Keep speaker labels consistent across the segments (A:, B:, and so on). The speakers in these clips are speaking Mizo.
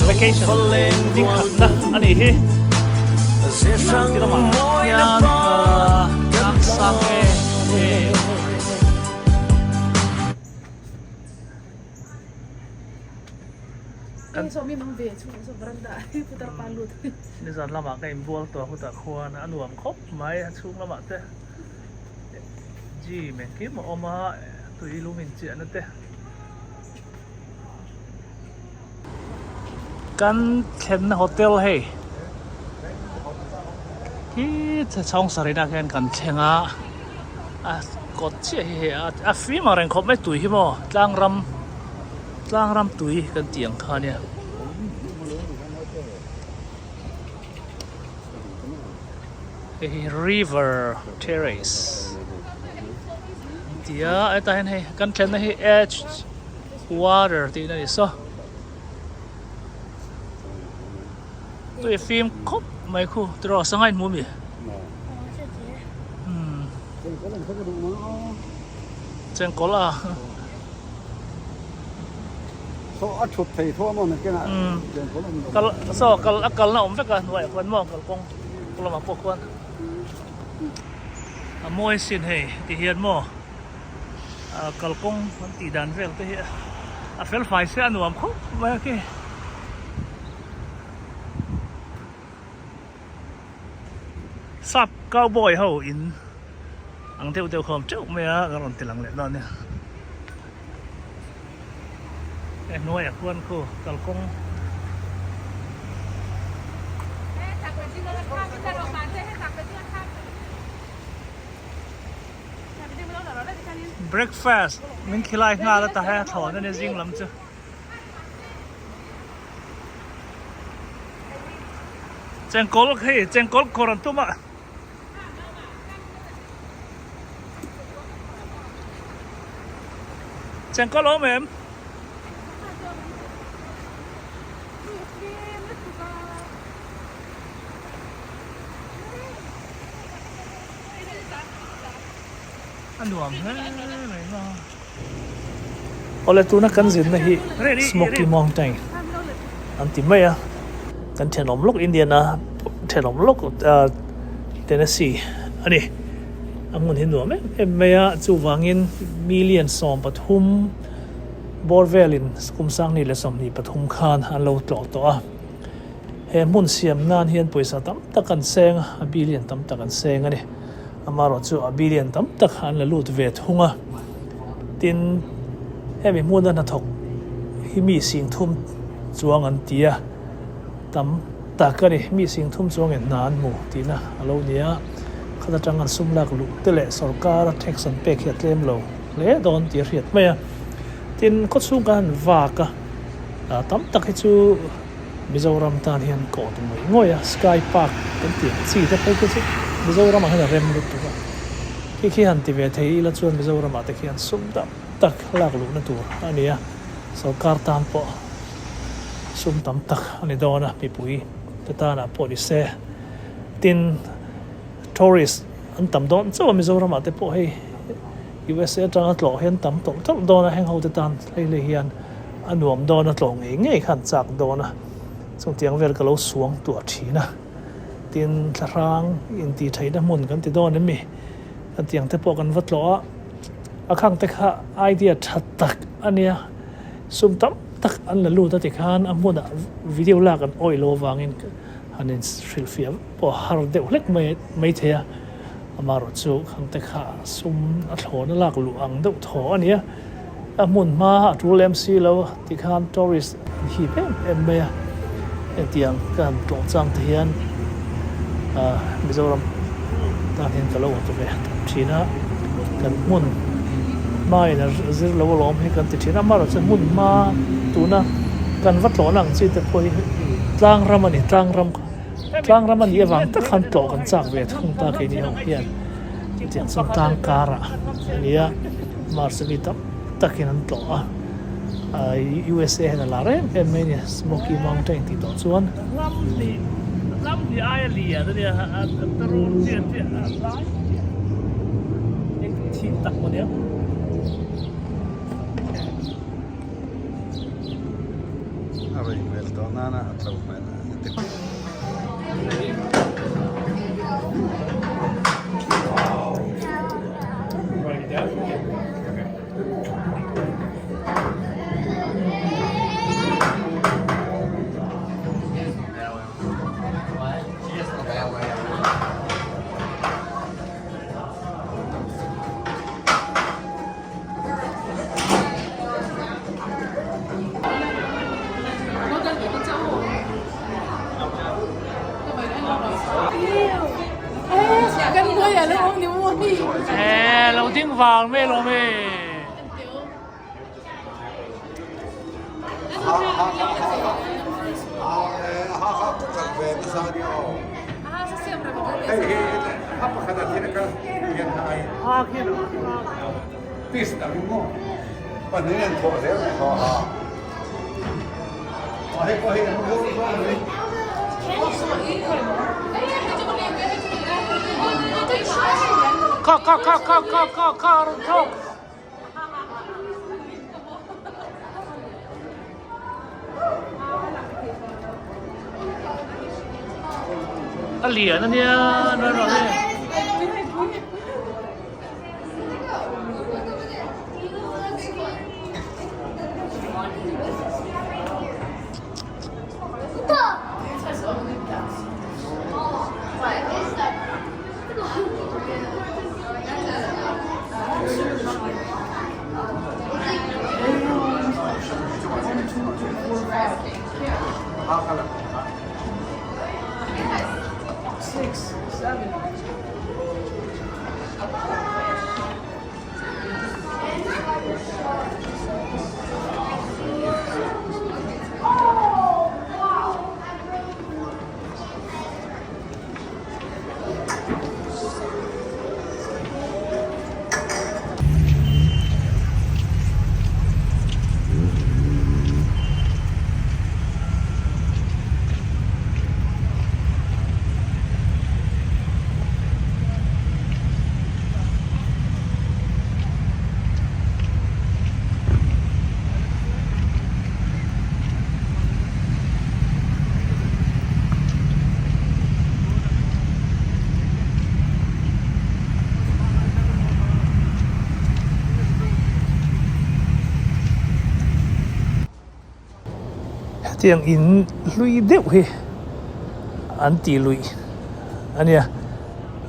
A: Vacation ni khatna a nih hi ti lamah hian tlang sang em em. Nizan lamah ka inbual tawh hutah khuan a nuam khawp mai a chhung lamah te gym engkim a awm a tui lum inchiahna te. Kan thlenna hotel hei khi chhawng sarina khian kan thleng a a kawt chiah hi hei a fim ang reng khawp mai tui hi maw tlang ram tlang ram tui kan tih ang kha ania. Hei hi river terrace an ti a hetah hian hei kan thlenna hi edge water tih na ni saw tui fim khawp mai khu tiraw sangha in hmu ami umm chengkawl a
B: saw a thut thei tho a maw nakinah chengkawl awm lo
A: kal saw kal a kalna awm vek a hnuaiah khuan maw kalkawng lamah pawh khuan a mawi sin hei ti hian maw. Kalkawng an tih dan vel te hi a fel fai se a nuam khawp mai a khi. Sap cowboy ho in ang deuh deuh khawm teuh mai a ka rawn ti lang leh dawn nia. He hnuaiah khuan khu kalkawng. Breakfast min khilai nghal a ta he thlawn a ni zing lam chu. Chengkawl hei chengkawl khawr an tum a. Chengkawl awm em? A nuam hle mai maw. Awle tuna kan zinna hi Smoky Mountain an ti mai a, kan thenawm lawk Indiana thenawm lawk Tennessee a ni. A hmun hi nuam em em mai a, chuvangin million 13 bawr velin kum 2023 khan an lo tlawh tawh a. He hmun siam nan hian pawisa tam tak an seng a, a billion tam tak an seng a ni. Amaherawh chu a billion tam tak an la lut ve thung a. Tin, hemi hmuna hnathawk hi mi 30,000 chuang an ti a, tam tak a ni. Mi 30,000 chuangin hna an hmu tihna a lo ni a, khat atang an sum lak luh te leh sorkara tax an pek hi a tlem lo hle dawn tih a hriat mai a. Tin, khawchhung kan han vak a, tam tak hi chu. Mizoram tan hian kawh tu ngawih ngawih a, Sky Park kan tih ang chi te phei khi chu Mizoramah hian a rem lutuk a, khi khi han ti ve thei ila chuan Mizoramah te khian sum tam tak lak luhna tur a ni a. Sorkar tan pawh sum tam tak a ni dawn a, mipui te tanah pawh ni se. Tin, tourist an tam dawn chauh a, Mizoramah te pawh hei USA atanga tlawh hi an tam tawlh tawlh dawn a, heng ho te tan hlei hlei hian a nuam dawn a, tlawh ngei ngei kha an chak dawn a, chungtiang vel ka lo suang tuah thin a. Tin, thlahrang intihtheihna hmun kan ti dawn em mi? Hetiang te pawh kan va tlawh a, a khang te kha idea tha tak a nia, sum tam tak an la lut a tikhan a hmunah video lak an awih lo avangin han in hrilhfiah pawh a har deuh hlek mai maithei a, amaherawh chu khang te kha sum a thlawn a lak luh ang deuh thaw a nia, a hmun hma a tul lem si lo tikhan tourist an hip em em mai a, hetiang ka han tlawh chang te hian Mizoram tan hian ka lo awt ve thin a, kan hmun hmain a zir lo alawm hi kan ti thin a, amaherawhchu hmun hma tuna kan va tlawhna ang chi te pawh hi tlang ram a ni, tlang ram tlang ram a nih avang tak khan tlawh kan chak ve thung ta keini ho hian chutiang chuan tlang karah a nia Mars mi tam takin an tlawh a. USA hian a lar em em mai a ni, Smoky Mountain tih tawh chuan. Ram hnih, ram hnih aia lian a nia, a rul chiah chiah a lai chiah eng thing tak maw nia.
B: A rei hmel tawh nana a tlo hmel a ni tek.
A: Eee lo ding vang mai alawm e. Kha kha kha kha kha kha kha rawn thlawk. A lian a nia nuai rawh le. Hetiang in hlui deuh hi an tih luih a nia,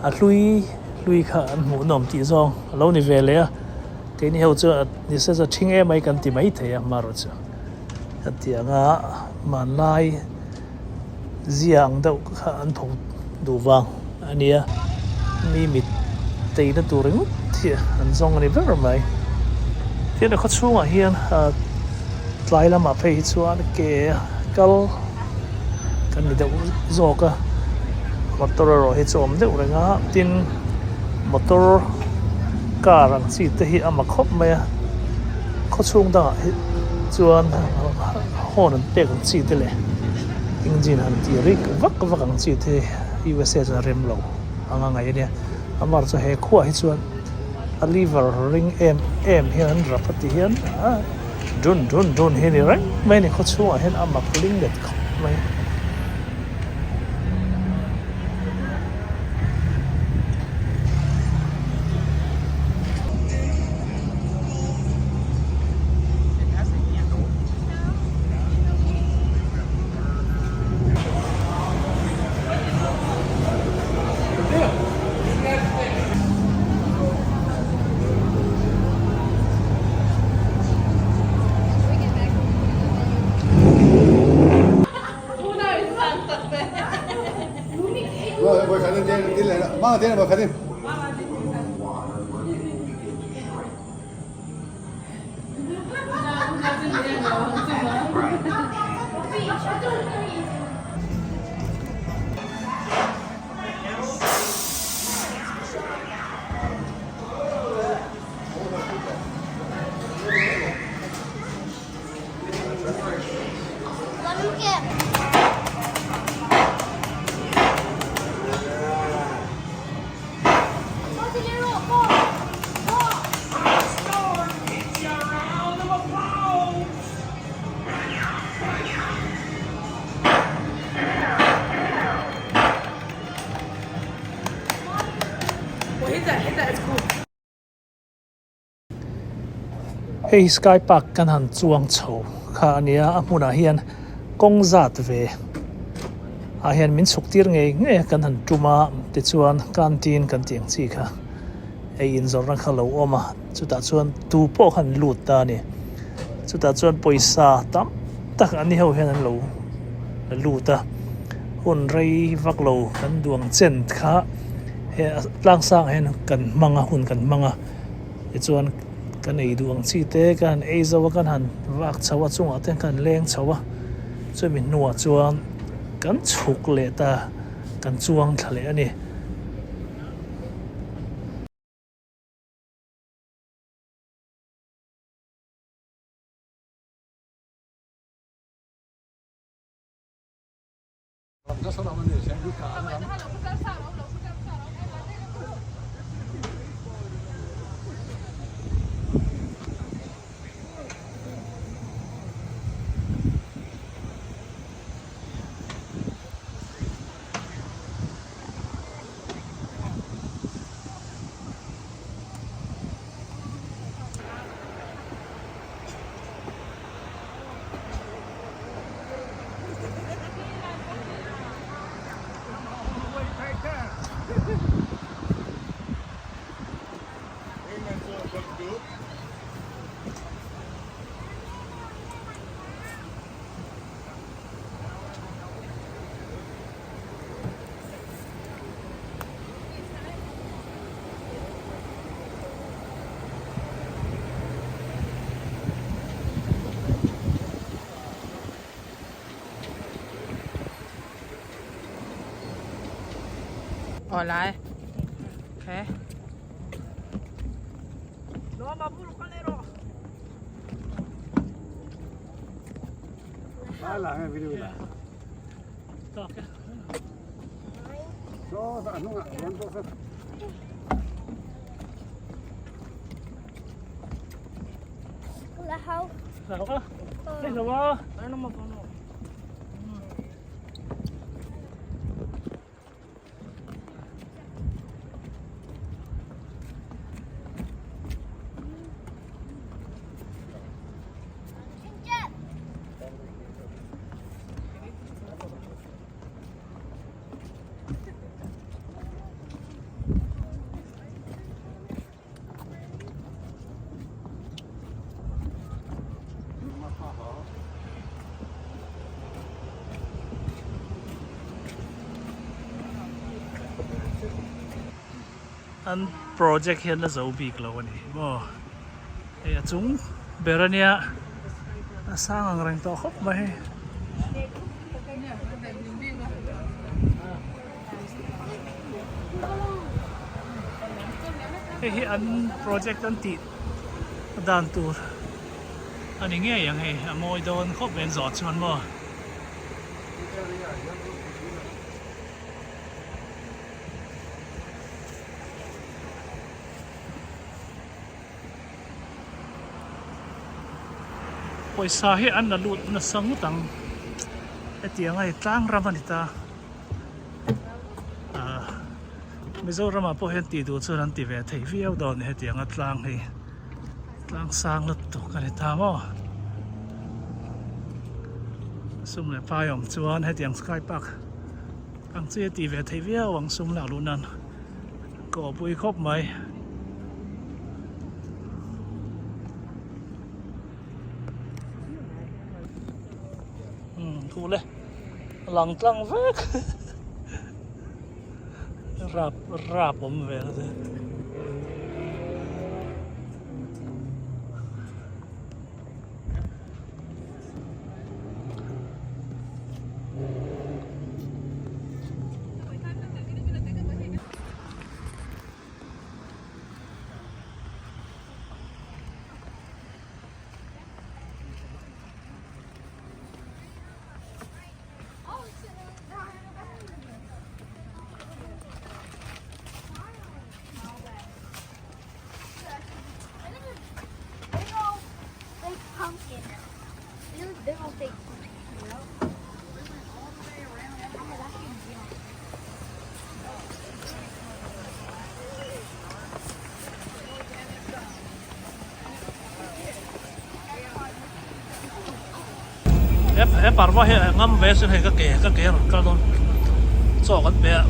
A: a hlui hlui kha an hmuh nawm tih zawng a lo ni ve leh a, keini ho chu ni se chu ṭhing em mai kan ti maithei a hmarawh chu hetianga hmanlai zia ang deuh kha an tho duh vang a nia, mi mit teina tur ringawt hi an zawng a ni ber mai. Tin a khawchhungah hian tlai lamah phei hi chuan ke kal kan ni deuh zawk a, motor erawh hi chu a awm deuh reng a, tin motor car ang chi te hi a ma khawp mai a, khawchhung dangah hi. Chuan horn an pek ang chi te leh engine han tih rik vak vak ang chi te USA chuan a rem lo ang a ngaih a nia. Amaherawhchu chu he khuaah hi chuan a lever ring em em hian an rap a ti hian ah dun dun dun hi a ni reng mai a ni khaw chhungah hian a mak ling let khawp mai. Hei sky park kan han chuang chho kha a nia a hmunah hian kawng zat ve ah hian min chhuk tir ngei ngei a kan han tum a tichuan canteen kan tih ang chi kha ei inzawrhna kha lo awm a chutah chuan tu pawh khan lut ta a ni chutah chuan pawisa tam tak an ni ho hian an lo lut a hun rei vak lo kan duang chen kha he tlang sang ah hian kan hmang a hun kan hmang a tichuan kan ei duh ang chi te kan han ei zo a kan han vak chho a chungah te kan leng chho a chumi hnuah chuan kan chhuk leh ta kan chuang thla leh a ni. An project hian la zo bik lo a ni maw hei a chung ber a nia a sang ang reng tawh khawp mai. Hei hi an project an tih dan tur. A ni ngei ang hei, a mawi dawn khawp mai an zawh chuan maw. Pawisa hi an la lut nasa ngut ang hetiang a hei tlang ram a ni ta ah Mizoram ah pawh hian tih duh chuan an ti ve thei viau dawn a ni hetiang a tlang hi tlang sang lutuk a ni ta maw sum leh pai awm chuan hetiang sky park ang chi a tih ve thei viau ang sum lak luh nan. Ka awpui khawp mai. Umm thu le lang tlang vek rap rap awm ve na te. He parva hi a ngam ve sin hei ka ke ka ke a rawn kal dawn chaw kan pe a.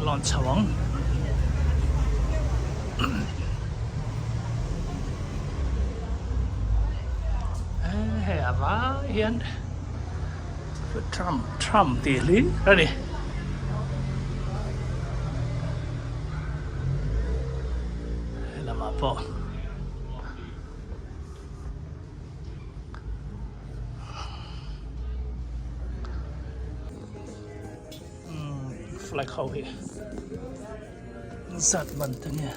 A: Lawn chho ang. Hei a vai hian Trump Trump tih hlir a ni. Helamah pawh. Flag ho hi zat man te nge.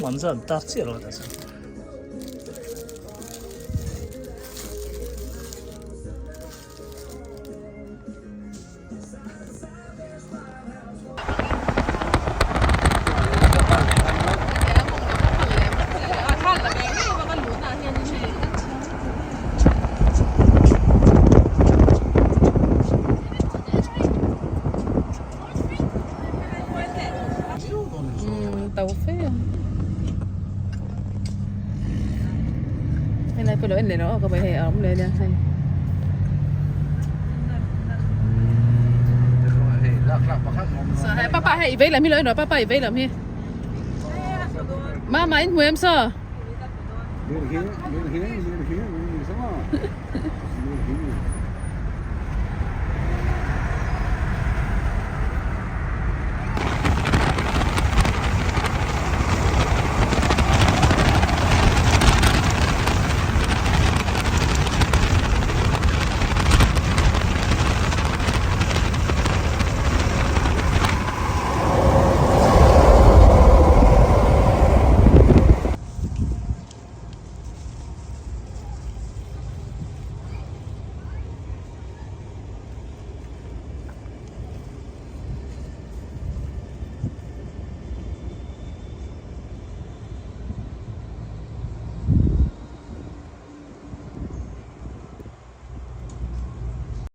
A: Man zat tar chiah lo ta chuan.
C: Papa hei vei lam hi lo en rawh papa i vei lam hi mama in hmu em saw